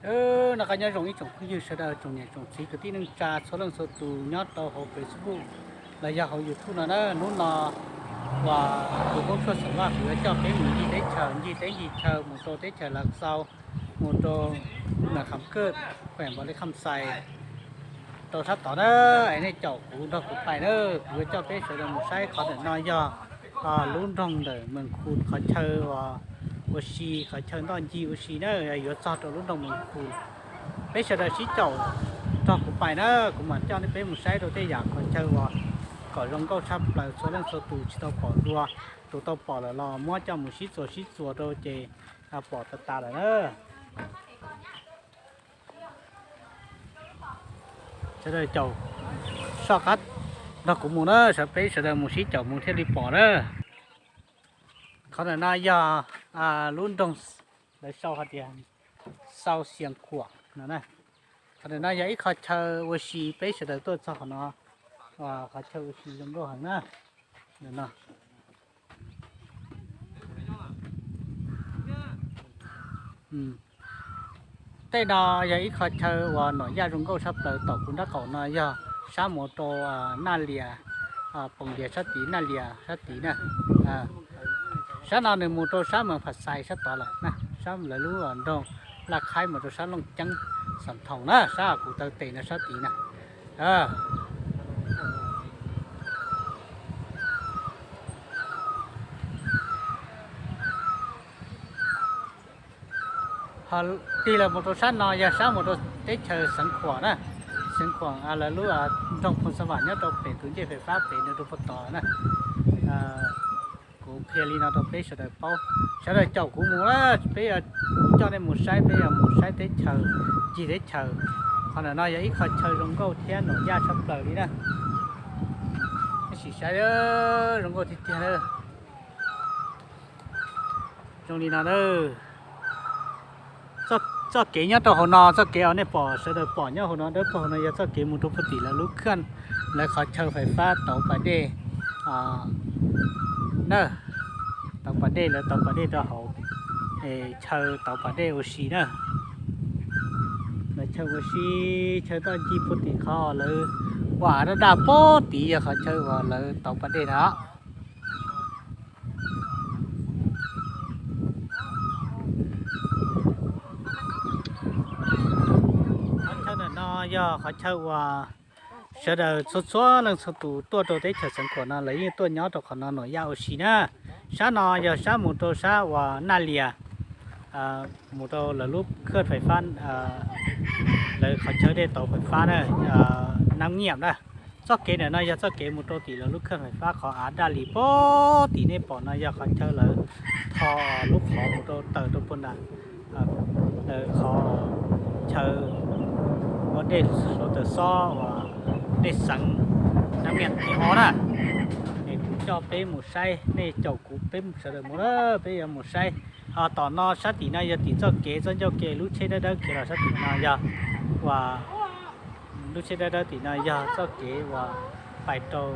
Noj qab nyob zoo ib tsoom phooj ywg sawv daws, tsoom niam tsoom txiv kwv tij neej tsa txhua leej txhua tus nyob rau hauv Facebook los yog hauv YouTube no na. Hnub no uas tus Hmoob Tshuaj Xeem Vaj kuv yuav coj peb mus ncig teb chaws, ncig teb ncig chaw, mus rau teb chaws Lav Xau, mus rau Nam Kham Kaj, khuem Npaus Lis Kham Xais, rau sab tod na. Es nej caum kuv nrog kuv pais na, kuv yuav coj peb sawv daws mus saib qhov ntawm no yog lub nroog ntawm Mees Khu, qhov chaw uas ua si, qhov chaw ntoj ncig ua si na, yuav txog rau lub nroog Mees Khu. Peb sawv daws sib caum nrog kuv pais na, kuv mam coj nej peb mus saib rau tej yam qhov chaw uas kom zoo nkauj tshaj plaws txhua leej txhua tus tsis tau pom dua. Tus tau pom lawm los muab coj mus sib txuas sib txuas rau ces pom tas tas lawm na. Sawv daws caum soj qab nrog kuv mus na, sawv peb sawv daws mus sib caum mus thiaj li pom na. Qhov ntawm no yog lub nroog lawv sau hais tias Xau Xias Khuam no. Qhov ntawm no yog ib qho chaw ua si, peb sawv daws tuaj txog qhov no, qhov chaw ua si zoo nkauj heev na. Tej no yog ib qho chaw uas Nom Yaj zoo nkauj tshaj plaws. Tom kuv nrab qaum no yog sab mus rau Naj Lias, Poos Lias sab tid, Naj Lias sab tid na. Sab no nws mus rau sab Mees Phas Xais sab tod lawm na, sab lawv lub nroog Laj Khaib mus rau sab Looj Ceeb, Xam Thoos na, sab kuv taw tes no sab tid na. Ho tig los mus rau sab no yog sab mus rau teb chaws Xeev Khuam na. Xeev Khuam lawv lub nroog Phoos Xa Vam nyob rau pem tus ncej fais fab pem no rau puag tod na. Kuv qhia li no rau peb sawv daws paub, sawv daws caum kuv mus, peb, kuv coj nej mus saib, peb yuav mus saib teb chaws, ncig teb chaws. Qhov ntawm no yog ib qho chaw zoo nkauj thiab Nom Yaj tshaj plaws li na. Peb sim saib, zoo nkauj tiag tiag na. Zoo li no na. Txoj kev nyob rau hauv no, txoj kev uas nej pom, sawv daws pom nyob hauv no dawb paug no yog txoj kev mus rau puag tim lawv lub khaj, lawv qhov chaw fais fab tauv pas dej na. Tauv pas dej, lawv tauv pas dej rau hauv, chaw tauv pas dej ua si na. Lawv chaw ua si, chaw toj ncig puag tim qhov lawv ua av daj daj puag tid yog qhov chaw uas lawv tauv pas dej na. Qhov chaw ntawm no yog qhov chaw uas sawv daws txhua txhua leej txhua tus tuaj rau teb chaws Xeev Khuam no lawv yeej tuaj nyob rau qhov no Nom Yaj ua si na. Sab no yog sab mus rau sab uas Naj Lias, mus rau lawv lub khaj fais fab, lawv qhov chaw dej tauv fais fab na, Nab Nyiam na. Txoj kev ntawm no yog txoj kev mus rau tim lawv lub khaj fais fab qhov av daj li puag tim nej pom no yog qhov chaw lawv tho lub qhov mus rau tawm rau puag nram qhov chaw ua dej Suav Tawm Xob uas dej xeev Nab Nyiam tim ob na. Es kuv coj peb mus saib, nej caum kuv peb sawv daws mus na, peb yuav mus saib. Ho tom no sab tim no yog tim txoj kev, txoj ncauj kev lub tsheb dawb dawb kiag los sab tim no yog uas lub tsheb dawb dawb tim no yog txoj kev uas pais rau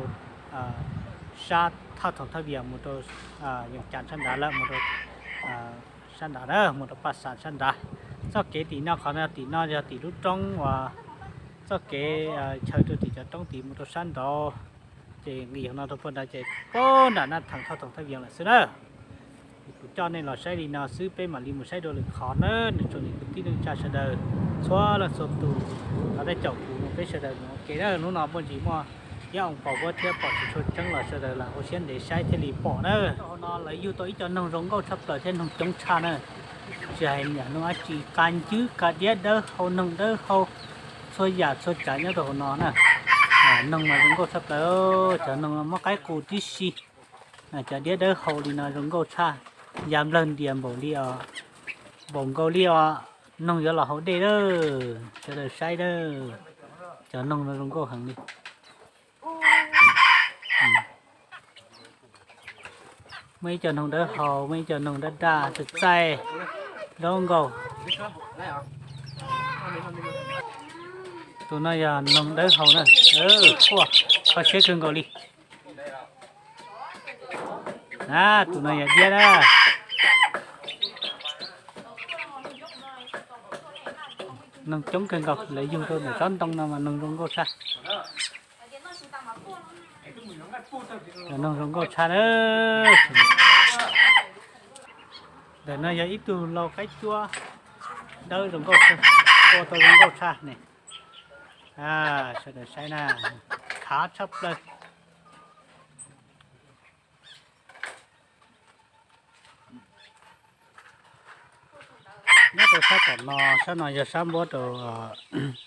sab thaj Thoom Thaj Vias mus rau Yoos Cas sab nrad lawm, mus rau sab nrad na, mus rau Paj Xas sab nrad. Txoj kev tim no, qhov no tim no yog tim lub roob uas txoj kev chaw rau tim cov roob tid mus rau sab nraud, ces nqis no rau puag nrad ces puag nram Naj Theem thaj Thoom Thaj Vias lawm xwb na. Kuv coj nej los saib li no xwb, peb mam li mus saib dua lwm qhov na, nws tsoom niam kwv tij neej tsa sawv daws txhua leej txhua tus, thov nej caum kuv mus peb sawv daws mus ua ke na. Hnub no muaj ntsis muaj ib oo paus huab thiab pom tsis tshua tseeb los sawv daws lam ua siab ntev saib thiaj li pom na. Hauv no lawv yug tau ib co noog zoo nkauj tshaj plaws thiab noog coob tshaj na. Tsis hais niam noog dab tsi, qas ncwb qas diab dawb hau, noog dawb hau, txhua yam txhua tsav nyob rau hauv no na. Noog mas zoo nkauj tshaj plaws, cov noog muab qaib qus tib si. Cov diab dawb hau li no zoo nkauj tshaj, ya nplawg ntias npaum li os, npaum nkaus li os noog yuav los haus dej lawm, sawv daws saib lawm. Cov noog no zoo nkauj heev li. Muaj ib co noog dawb hau, muaj ib co noog daj daj txaij txaij, zoo nkauj. Tus no yog noog dawb hau na, quaj, kho siab kawg nkaus li. A, tus no yog diab na. Noog coob kawg nkaus, lawv yug rau ntawm tsob ntoo no mas noog zoo nkauj tshaj. Noog zoo nkauj tshaj na. Ntawm no yog ib tug lau qaib cuab dawb zoo nkauj, ua tau zoo nkauj tshaj ne. Sawv daws saib na, khav tshaj plaws. Nyob rau sab tom no, sab no yog sab npuab rau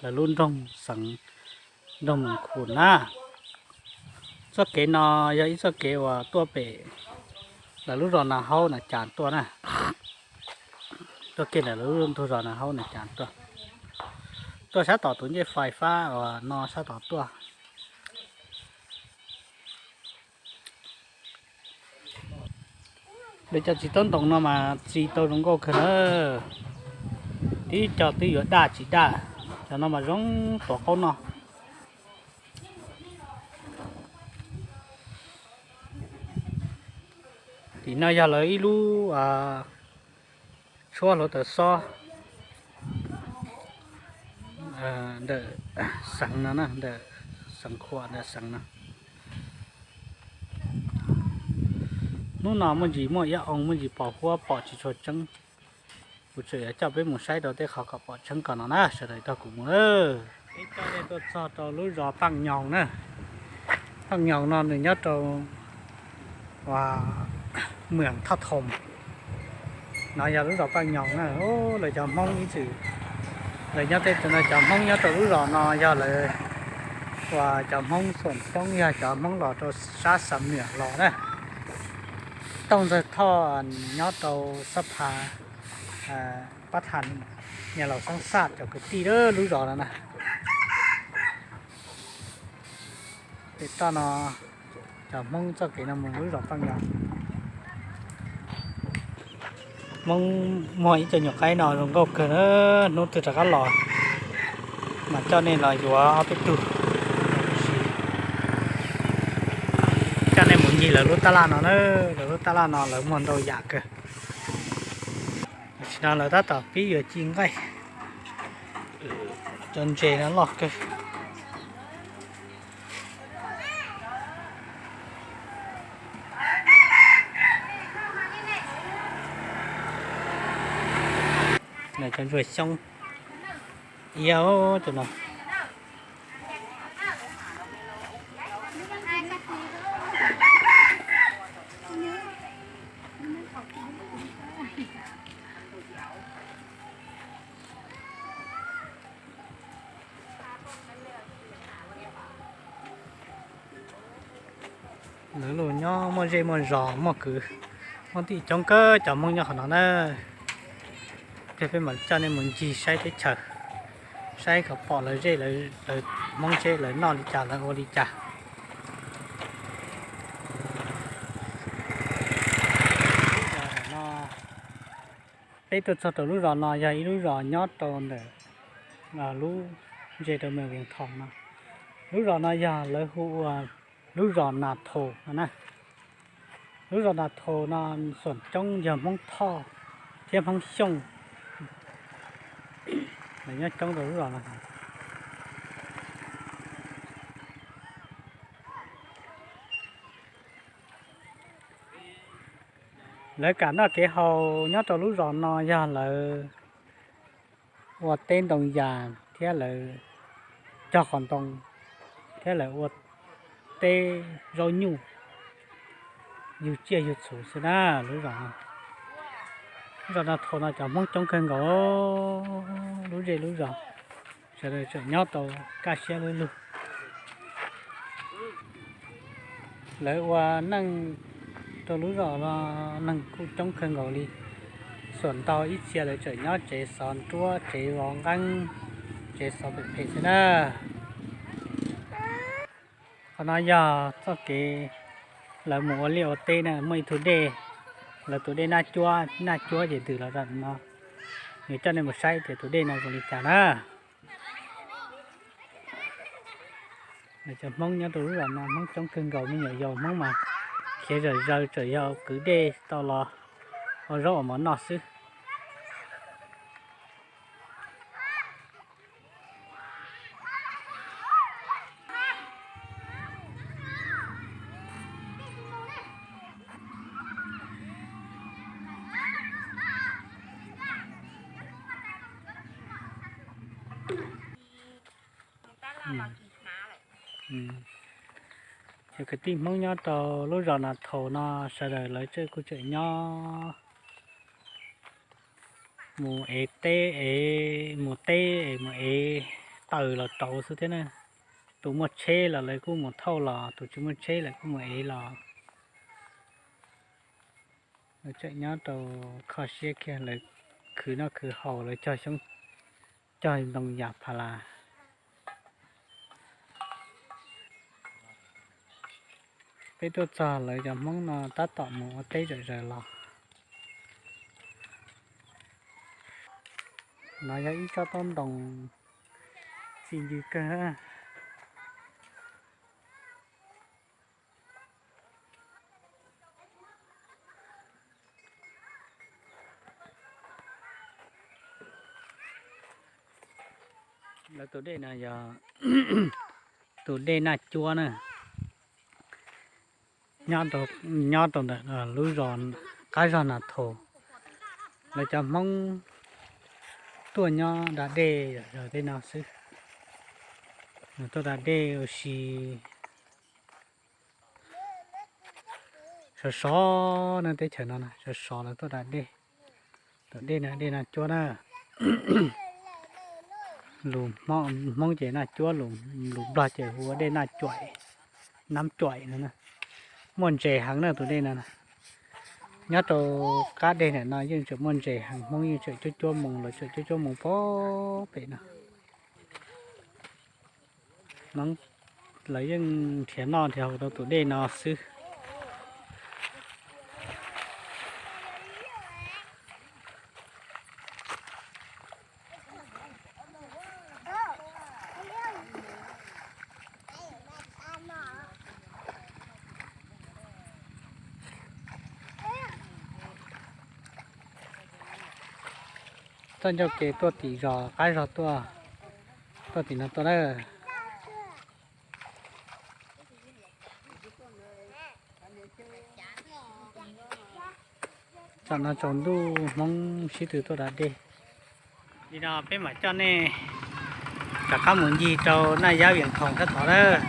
lawv lub nroog xeev, nroog Mees Khum na. Txoj kev no yog ib txoj kev uas tuaj pem lawv lub zos Nas Haub Nas Cas tuaj na. Tuaj kiag ntawm lawv lub ntug zos Nas Haub Nas Cas tuaj, tuaj sab tom tus ncej fais fab uas no sab tom tuaj. Lawv cov txiv taub ntoos no mas txi tau zoo nkauj kawg na. Tib co twb yuav daj tsis daj, cov no mas zoo tuav qaub noj. Tim no yog lawv ib lub tshuab hluav taws xob ntawm xeev no, ntawm xeev Khuam ntawm xeev no. Hnub no muaj ntsis muaj iab oo, muaj ntsis pos huab pom tsis tshua tseeb. Kuv tseem yuav coj peb mus saib rau tej qhov kom pom tseeb kom no na, sawv daws nrog kuv mus. Peb coj nej tuaj txog rau lub zos Paaj Nyoos na. Paaj Nyoos no nws nyob rau Muas Thoj Thoos no yog lub zos Paaj Nyoos na. Lawv cov Hmoob ib txwm, lawv nyob tej tus no, cov Hmoob nyob rau lub zos no yog lawv uas cov Hmoob Xuam Coob, yog cov Hmoob los rau sab Xam Nuam los na. Tooj Ntxawg Thoj nyob rau Xab Pha, Pab Thas, niam laus Xab Xaj cov kwv tij lub zos no na. Pem toj no cov Hmoob txoj kev no mus lub zos Paaj Nyoos. Hmoob muag ib co nyuam qaib no zoo nkauj kawg na, hnub twg rov qab los mas coj nej los yuav ob peb tug. Coj nej mus ncig lawv lub tab laj no na, lawv lub tab laj no lawv muag ntau yam kawg. Tam sim no lawv tab tom pib yuav ci nqaij, cov ntses no loj kawg. Cov ntsuag xyoob iab cov no. Lawv los nyob muaj zej muaj zos muaj kwv, muaj tij coob kawg cov Hmoob nyob qhov no na. Thiab peb mam coj nej mus ncig saib teb chaws, saib kom pom lawv zej lawv Hmoob seb lawv noj li cas lawv ua li cas. Peb tuaj txog rau lub zos no yog ib lub zos nyob rau ntawm lub, ntse rau Mes Vias Thos no. Lub zos no yog lawv hu ua lub zos Nas Thos no na. Lub zos Nas Thos no xuam coob yog Hmoob Thoj thiab Hmoob Xyooj, lawv nyob coob rau lub zos no. Lawv kam noj kev haus nyob rau lub zos no yog lawv ua teb ntoo yas thiab lawv cog qos ntoo thiab lawv ua teb zaub nyuj, yug tsiaj yug txhu xwb na. Lub zos no, lub zos Nas Thos no cov Hmoob coob kawg nkaus, lub zej lub zos, sawv daws tseem nyob tau kaj siab lub lug. Lawv ua neej rau lub zos no neeg kuj coob kawg nkaus li. Xuam ntau ib txhia lawv tseem nyob tsev xov nruab, tsev zov nqeeb, tsev xov pem phem xwb na. Qhov no yog txoj kev lawv mus ua liaj ua teb na, muaj ib tug dej, lawv tus dej Naj Cuab, Naj Cuab ces ntws los no. Yuav coj nej mus saib tias tus dej no zoo li cas na. Cov Hmoob nyob rau lub zos no Hmoob coob kawg nkaus, me nyuam yaus Hmoob mas khiav zom zaws tseem yog kwv dej tau los ua zaub ua mov noj xwb. Ces kwv tij Hmoob nyob rau lub zos Nas Thaus no sawv daws lawv tseem kuj tseem nyob mus ev teb, ev mus teb es mus ev taws los rauv xwb thiab na. Tus muaj tsheb los lawv kuj mus thauj los, tus tsis muaj tsheb lawv kuj mus ev los. Lawv tseem nyob rau kho siab kiag, lawv khwv noj khwv haus, lawv cog xyoob cog ntoo yas pha las. Peb tuaj txog lawv cov Hmoob no tab tom mus ua teb zom zaws los. No yog ib tsob taub ntoo txi ncw kawg. Lawv tus dej no yog tus dej Naj Cuab na. Nyob rau ntawm lub zos, qab zos Nas Thaus, lawv cov Hmoob tuaj nyob da dej yog tej no xwb. Tuaj da dej ua si. Sov sov na, teb chaws no sov sov lawv tuaj da dej. Tus dej no dej Naj Cuab na. Lus Hmoob ces Naj Cuab, lus Nplog ces hu ua dej Naj Cuam, Nab Cuam no. Muaj ntses heev na tus dej no. Nyob rau qab dej ntawm no yeej tseem muaj ntses heev, Hmoob yeej tseem cuab cuab moo, lawv tseem cuab cuab moo pem no. Lawv yeej nrhiav noj nrhiav haus rau tus dej no xwb. Txoj ncauj ke tuaj tim zos, qab zos tuaj, tuaj tim no tuaj na. Tam no tsaus ntuj, Hmoob sib tw tuaj da dej. Li no peb mam coj nej rov qab mus ncig rau Naj Yab Viam Thoom sab tod lawm.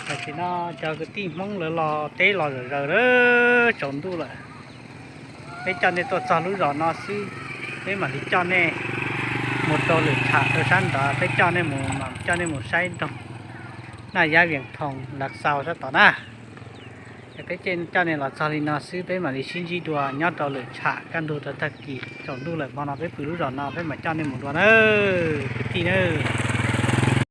Tam sim no cov kwv tij Hmoob lawv los teb los zom zaws lawm, tsaus ntuj lawm. Peb coj nej tuaj txog lub zos no xwb, peb mam li coj nej mus rau lwm tsham rau sab nrad, peb coj nej mus, mam coj nej mus saib nroog Naj Yab Viam Thoom Lav Xaus sab tod na. Es peb coj nej los txog li no xwb, peb mam li sib ntsib dua nyob rau lwm tsham kaj ntug rau tag kis. Tsaus ntuj lawm, hmo no peb pw lub zos no, peb mam coj nej mus dua na, kwv tij na.